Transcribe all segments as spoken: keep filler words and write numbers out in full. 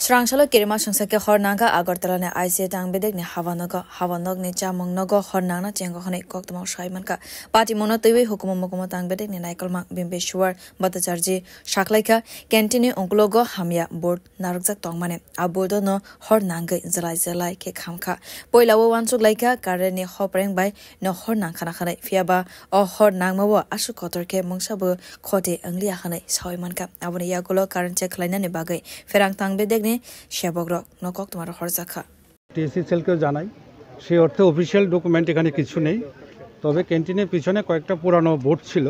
Twrangsalao kirima songsa khe hor nangkha Agartala ni I C A tang bedek ni hawa nogo. Hawa nog ni chamung nogo hor nangna chengo hwnwi koktwma sai mankha. Patimungno twiwi hukumu mukumu tang bedek ni naikolma Bimbeshwar Bhattacharjee saklaikha, canteen ni ungkulogo hamya board narwkjak tongmani. A board no hor nangwi jwlai jwlai khe khamkha. Poila o uansuk laikha current ni hopreng bai no hor nangkhana hwnwi. Phiya ba o hor nangma o aswk kotor khe mungsa bo khoti wngliya hwnwi sawi mankha. Aboni yagulo current check khlainani bagwi pherang tang bedek ni sebok rok no koktwma rohorjakha. T S C cell-কেও জানাই, সেই অর্থে official document এখানে কিছু নেই। তবে ক্যান্টিনের পিছনে কয়েকটা পুরানো বোর্ড ছিল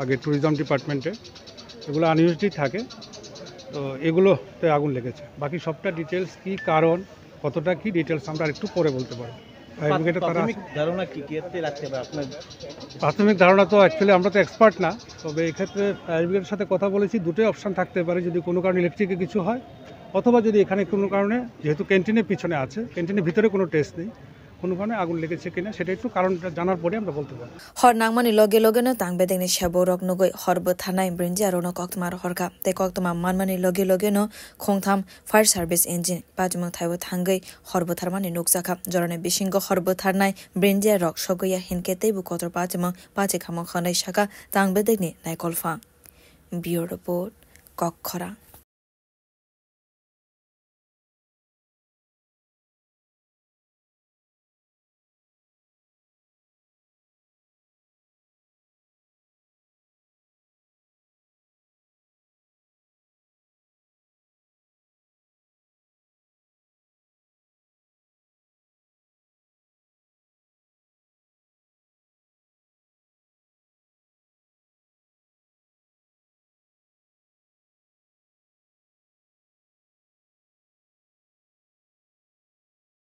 আগে ট্যুরিজম ডিপার্টমেন্টে, এগুলো আনইউজডই থাকে। তো এগুলোতে আগুন লেগেছে। বাকি সবটা ডিটেলস, কী কারণ, কতটা কী ডিটেলস, আমরা একটু পরে বলতে পারবো। ফায়ার ব্রিগেডে তারা প্রাথমিক ধারণা কি, কি এতে লাগতে পারে আপনার? প্রাথমিক ধারণা তো অ্যাকচুয়ালি আমরা তো এক্সপার্ট না, তবে এক্ষেত্রে ফায়ার ব্রিগেডের সাথে কথা বলেছি। দুটোই অপশন থাকতে পারে, যদি কোনো কারণে ইলেকট্রিকে কিছু হয়, অথবা যদি এখানে কোনো কারণে, যেহেতু ক্যান্টিনের পিছনে আছে, ক্যান্টিনের ভিতরে কোনো টেস্ট নেই, কোনো কারণে আগুন লেগেছে কিনা সেটা একটু কারণটা জানার পরে আমরা বলতে পারবো। Hor nangmani loge loge no tang bedek ni sebok rok nugwi hor bwtharnai brindia rok no koktwma rohorkha. Tei koktwma manmani loge loge no khongtham fire service engine patimung thaibo thangwi hor bwtharmani nukjakha. Jorani bisingo hor bwtharnai brindia rok sogwi ya hinkhe teibo kotor patimung pachi khamung hwnwi sakha tang bedek ni naikolphang. Bureau Report, Kokkhorang.